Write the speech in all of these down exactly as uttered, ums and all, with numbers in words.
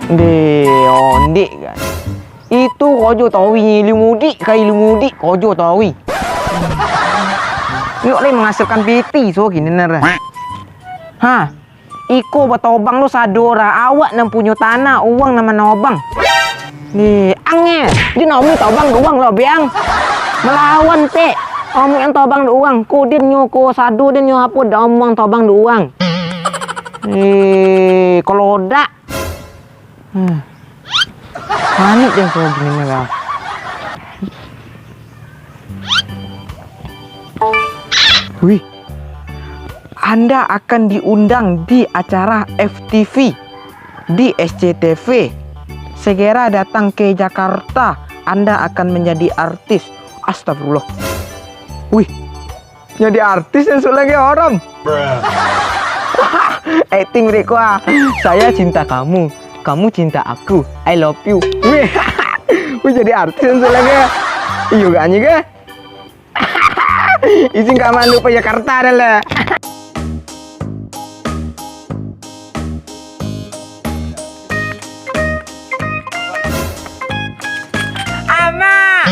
Deh, ondek kan. Itu kojo tawi, ilmu mudik ka ilmu mudik, kojo tawi. Yok lai manghasilkan piti so kini nah. Ha, iko batobang lo sado ra, awak nan punyo tanah, uwang nan manobang. Deh, ang eh, di naomi tobang duwang lo biang. Malawan pek, omuang tobang duwang, ko den nyo ko sado den nyo apo dak omuang tobang duwang. Eh, kalodak. Hmm. Panik den so gini lah. Wih. Anda akan diundang di acara F T V di S C T V. Segera datang ke Jakarta, Anda akan menjadi artis. Astagfirullah. Wih, jadi artis den sok lai ge orang. Akting mereka ah. Saya cinta kamu, kamu cinta aku. I love you. Wih. Wih, jadi artis den sok lai ge. Iyo gak anjing ge. Izin ka mandu pai Jakarta dah lah. Amak!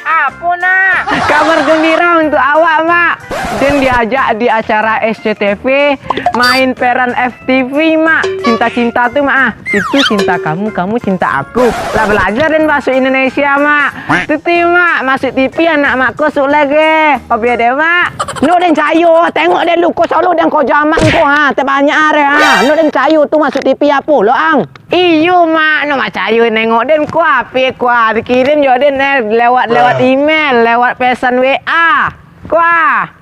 Apo, Nak? Kabar gembira untuk awak, Mak. Den diajak di acara S C T V, main peran F T V, Mak. Cinta-cinta tu, Mak, ah. Itu cinta kamu, kamu cinta aku. Lah balajar den bahaso Indonesia, Mak. Tuti, Mak, masuak T V anak Mak ko sok lai ge. Obiak deh, Mak. Nok den cayo, tengok den luko solo den ko jaman ko, ha. Teh banyak ari, ha. Nok den cayo tu masuak T V apo lo, ang? Iyo, Mak, no Mak cayo nengok den, kuah, api kuah, dikirim jo den, eh, lewat, lewat email, lewat pesan W A. Kuah.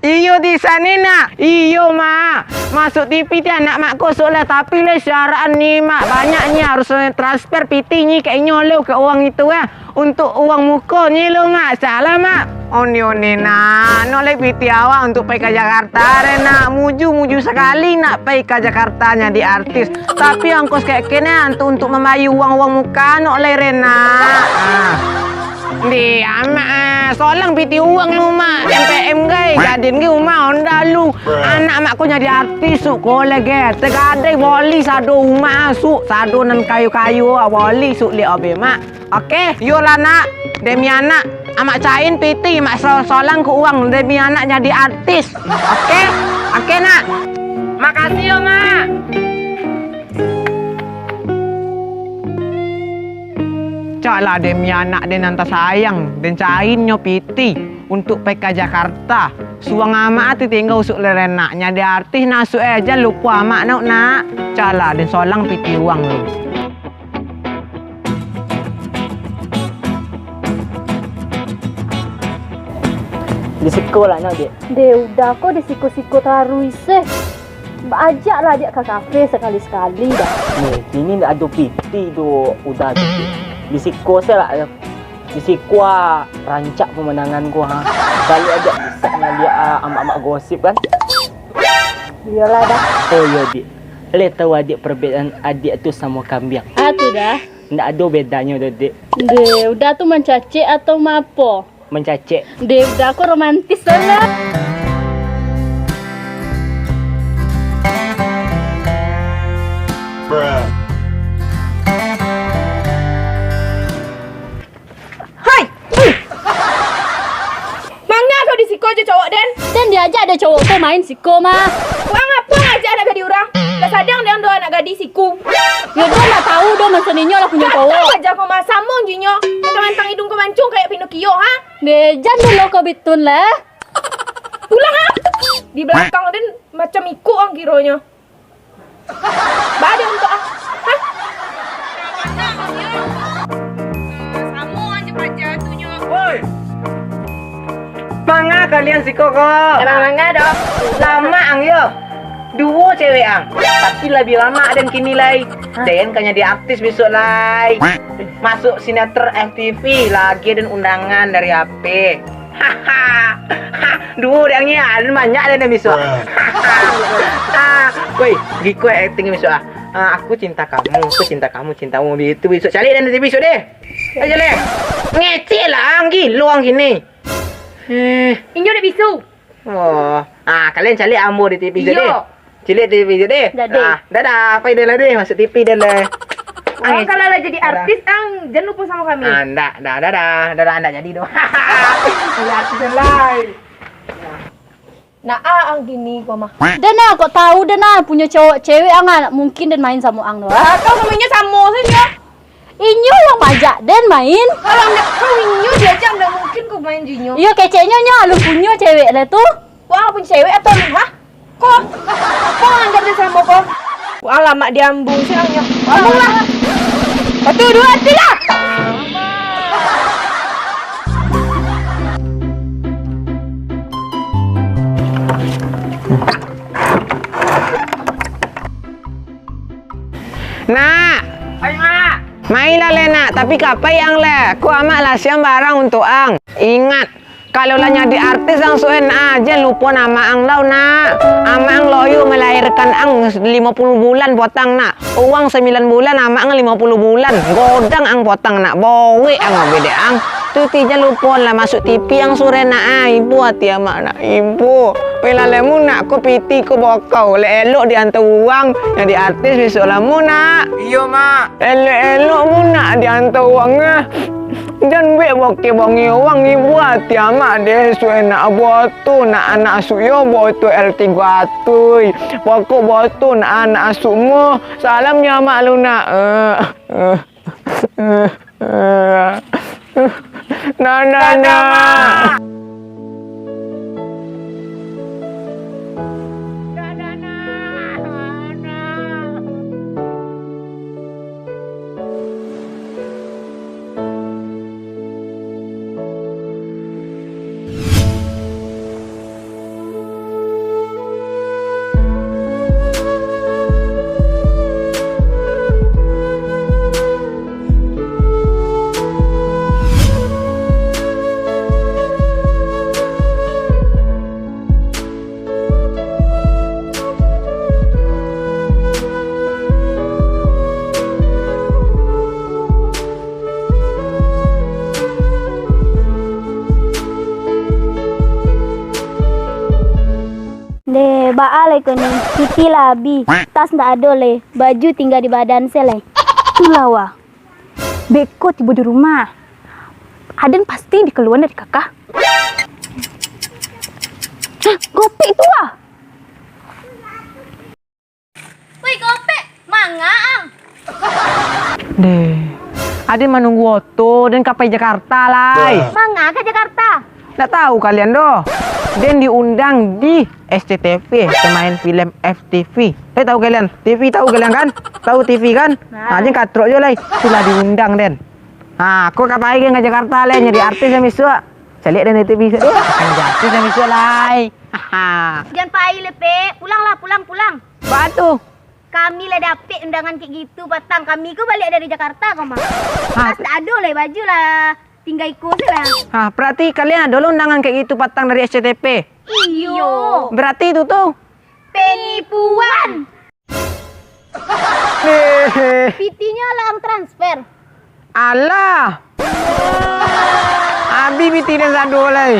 Iyo, di sani, Nak. Iyo, Mak. Masuak T V ti anak Mak ko sok lai, tapi lai syarat ni, Mak. Banyak ni harus transfer piti ni ka inyo lo, ka uwang itu, eh. Untuk uwang muko ni lo, Mak. Salah, Mak. Oni-oni, Nak. Nok lai piti awak untuk pai ka Jakarta, re, Nak. Muju-muju sakali nak pai ka Jakarta nyadi artis. Tapi ongkos kek kene untuk, untuk mambayia uwang-uwang muko, nok lai, re, Nak. Ah. Di, Amak, ah. Solang piti uwang lu, Mak. M P M gai. Gadin gai umah Honda lu. Anak Mak ko nyadi artis, suk ko lai ge. Tegadai boli sado umah, suk. Sado nan kayo-kayo, boli, suk, liak obe, Mak. Oke, iyolah, Nak. Demi anak, Amak cain piti, Mak so-, solang ko uwang demi anak nyadi artis. Oke? Oke, Nak. Makasih yo, Mak. Caklah demi anak den nan tasayang, den cain nyo piti untuk pai ka Jakarta. Suang amak ati tingga usuk lerenak, nyadi artis nasuak eh, jan lupo amak nak, Nak. Caklah den solang piti uwang lu. Di siko lah, no, Dek. Deh, udah ko di siko-siko taruih, seh. Baajaklah, Dek, ka kafe sakali-sakali dah. Nih, kini ndak ado piti do, udah tu. Di siko se lah. Di siko ah, rancak pemandangan ko, ha. Baliak ajak bisa ngaliak, ah, amak-amak gosip, kan? Iyolah dah. Oh, iyo, Dek. Leh tahu adiak perbedaan adiak tu samo kambiang? Ah, tu dah. Ndak ado bedanyo doh, Dek. Deh, udah tu mancacek atau maapo? Mancacek. Deh, udah ko romantis lah. Hai! Manga kau di siko jo cowok den? Den diajak dek cowok tu main siko mah. Urang apo ngajak anak gadih urang? Lah sadang den doh anak gadih siku. Yo, den ndak tahu doh, maso ninyo lah punyo cowok. Cak aja kau mah, samo jinyo. Mantang-mantang idung kau mancung kayak Pinocchio, ha? Deh, jan dulu kau bitun lah. Pulang, ha? Di belakang den macam iko ang kironyo. Baa den tu, ah. Hah? Samo aja paja tu nyo. Woi. Manga kalian siko ko? Emang manga doh. Lamak ang yo. Duo cewek ang. Tapi labiah lamak den kini lai. Den kan jadi artis besok lai. Masuk sinetron F T V lagi den undangan dari H P. Haha. Duo dek ang ni, ah, banyak dek ang besok. Ah, woi, giko akting besok ah. Ah, aku cinta kamu, aku cinta kamu, cinta kamu. Itu besok cari dan nanti besok deh. Aja leh. Ngecek lah, ang gilo ang kini. Eh. Inyo dek bisu. Oh, ah, kalian caliak ambo di T V tu deh. Iyo. Caliak T V tu deh. Jadi. Ah, dadah, pai deh lah deh, masuk T V deh lah. Oh, kalau lah jadi artis, ang, jan lupo samo kami. Ah, ndak, ndak, dadah, dadah, ndak jadi doh. Jadi artis deh lah. Nah, ah, ang kini ko mah. Dah nah, kok tahu dah nah, punyo cowok cewek ang, ah, mungkin den main samo ang doh. Ah, kau namonyo samo sajo. Inyo yang majak den main. Kalau ndak kau inyo diajak, ndak mungkin kau main jo inyo. Iyo, keceknyo nyo alun punyo cewek lah tu. Wah, alun punyo cewek atau alun, ha? Ko, ko anggap den samo ko. Alamak, diambung siang nyo. Ambung lah. Satu, dua, tiga. Nak. Pai, Mak. Mailah leh, Nak, tapi ka pai ang leh. Ko amak lah siam barang untuak ang. Ingat, kalau lah nyadi artis ang suek, Nak, jan lupo amak ang lau, Nak. Amak ang loyo melahirkan ang limo puluah bulan potang, Nak. Uang sambilan bulan, amak ang limo puluah bulan. Godang ang potang, Nak. Bowek ang abih dek ang. Tu ti jan lupo lah masuk T V ang sureh, Nak, ah. Ibo ati amak, Nak. Ibo. Pailah lemu, Nak, ko piti ko bokau. Elok-elok dianta urang jadi artis bisuak lemu, Nak. Iyo, Mak. Elok-elok mu, Nak, dianta urang, ah. Jan buek bokeh bangi urang, ibo ati amak deh, suek, Nak, boto, Nak, anak asuak yo, boto L tigo atuih. Pokok boto, Nak, anak asuak mu. Salam yo, Mak, lu, Nak. Eh, eh. Nah, nah, nah. Deh, baa lai ko ni? Piti lah abih, tas ndak ado lai, baju tingga di badan se lai. Itulah wah. Beko tibo di rumah. Aden pasti dikaluan dari kakak. Hah, Gopek tu wah. Woi, Gopek, manga ang? Deh, aden manunggu oto, den ka pai Jakarta lai. Manga ka Jakarta? Ndak tahu kalian doh. Den diundang di S C T V, pemain film F T V. Eh, tahu kalian? T V tahu kalian kan? Tahu T V kan? Nah. Nah, den katrok jo lai. Sudah diundang den. Nah, ko ka pai ka Jakarta lai, jadi artis yang bisuak. Caliak den di T V bisuak. Jadi artis yang bisuak lai. Haha. Jan pai le, Pek. Pulanglah, pulang, pulang. Baa tu? Kami lah dapek undangan kek gitu patang. Kami ko baliak dari Jakarta ko mah. Hah? Tas ndak ado lai, baju lah tingga iko se lah. Hah, berarti kalian ado lo undangan kek gitu patang dari S C T V? Iyo. Berarti itu tu penipuan. Hehe. Pitinyo lah ang transfer. Alah. Abih piti den sado lai.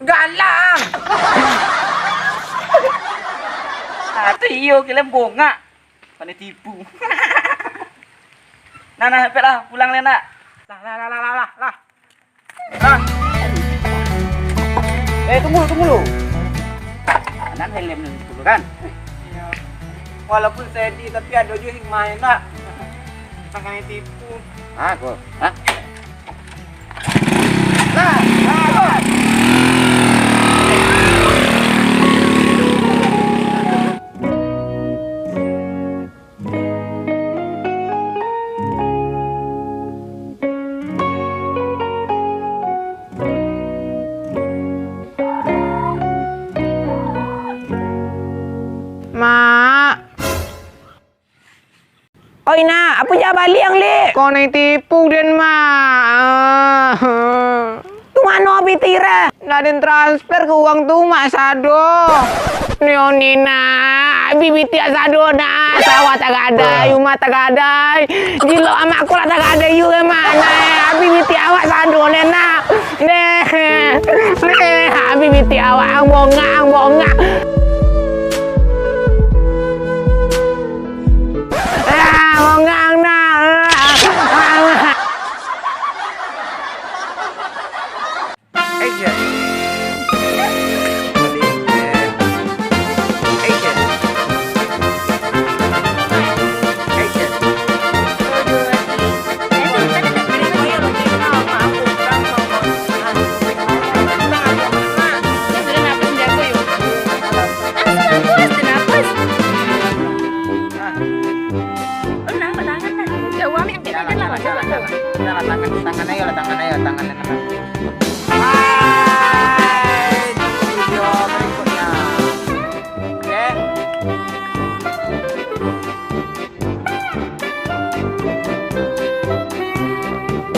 Galak ang. Ah, tu iyo, kalian bongak. Pandai tipu. Nah, nah, hepek lah, pulang lah, nak. Lah, lah, lah, lah, lah, lah, lah. Lah. Eh, tunggu, tunggu lu. Nan helm dulu kan? Iya. Walaupun sedih, tapi ado juo hikmah, nak. Jangan tipu. Ah, kok. Hah? Mak. Oi, nak, apo jan baliak ang, Lik? Kau nai tipu den, Mak. Tu mano abih tireh? Lah den transfer ka urang tu, Mak, sado. Nio ni, nak, abih piti sado, nak. Sawah tagadai, rumah tagadai. Gilo amak ko lah tagadai yu, Mak. Nah, abih piti awak sado, nak. Bongang, bongang. Ah, bongang nah. Action. Action. Action. Jalan, jalan, jalan, jalan. Jalan, tangan, tangan, ayo lah, tangan, ayo, tangan, tangan. Hai, video berikutnya. Oke.